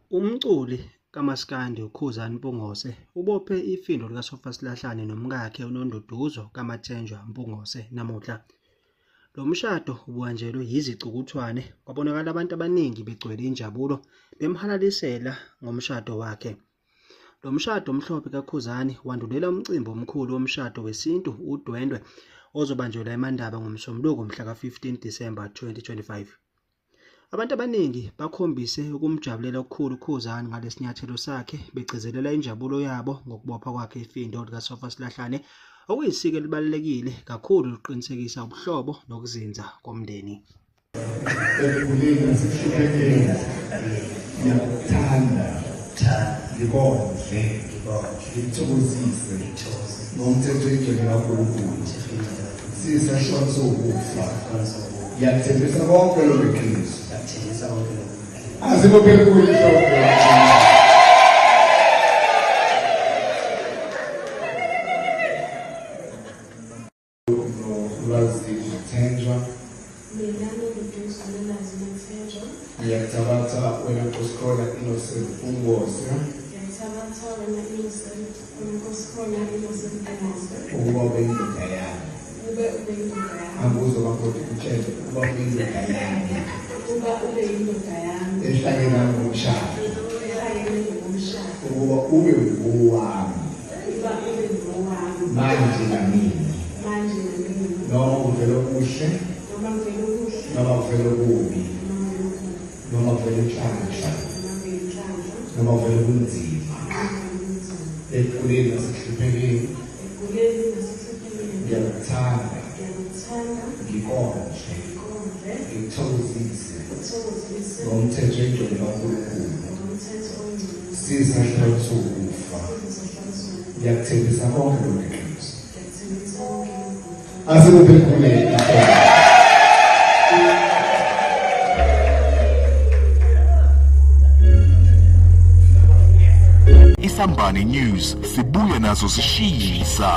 Umculi kaMaskandi uKhuzani Mpungose ubophe ifindo likaSofasilahlane nomkakhe uNonduduzo kaMathenjwa Mpungose namuhla. Lo mshado ubuhanjelwe yizicukuthwane kwabonakala abantu abaningi begcwele injabulo bemhalalisela ngomshado wakhe. Lo mshado omhlophe kaKhuzani wandulela umcimbi omkhulu womshado wesintu uDwendwe ozobanjelwa eMandaba ngoMsombuluko mhla ka-15 Disemba 2025. Abantu abaningi bakhombise ukumjabulela okukhulu uKhuzani ngalesinyathelo sakhe begcizelela injabulo yabo ngokubopha kwakhe ifindo likaSofa Silahlane okuyisiko elibalulekile kakhulu lokuqinisekisa ubuhlobo nokuzinza komndeni. Ekuguleni nasekuhluphekeni ngiyakuthanda ngikondle ngikuthokozise ngomthetho igcwele kaNkulunkulu sisahloni sokufa ngiyakuthembisa konke lokhu iqiniso azibophe kuyo inhloko. Nolwazi Mathenjwa. Mina Nonduduzo Nolwazi Mathenjwa. Ngiyakuthabatha wena Nkosikhona Innocent Mpungose. Ngiyakuthabatha wena Innocent Nkosikhona Innocent Mpungose. Ukuba ube indoda yami. Ube ube indoda yami. Angikuzwa makoti utshele ukuba ube indoda yami. Ukuba ube indoda yami. Ehlangene nami ngomshado. Ehlangene ngomshado. Ukuba ube ngowami. Ukuba ube ngowami. Manje nanini. Manje nanini. Noma kuvela okuhle. Noma kuvela okuhle. Noma kuvela okubi. Noma kuvela okubi. Noma kuvela inhlanhla. Noma kuvela inhlanhla. Noma kuvela ubunzima. Ekukhuleni nasekuhluphekeni. Ekukhuleni nasekuhluphekeni. Ngiyakuthanda. Ngiyakuthanda. Ngikondle. Ngikondle. Ngikuthokozise. Ngikuthokozise. Ngomthetho engcwele kaNkulunkulu. Ngomthetho ongcwele. Siza sokufa. Ngiyakuthembisa konke lokhu iqiniso. Asikuphe khuleke. Isambane News sibuya nazo sishisa.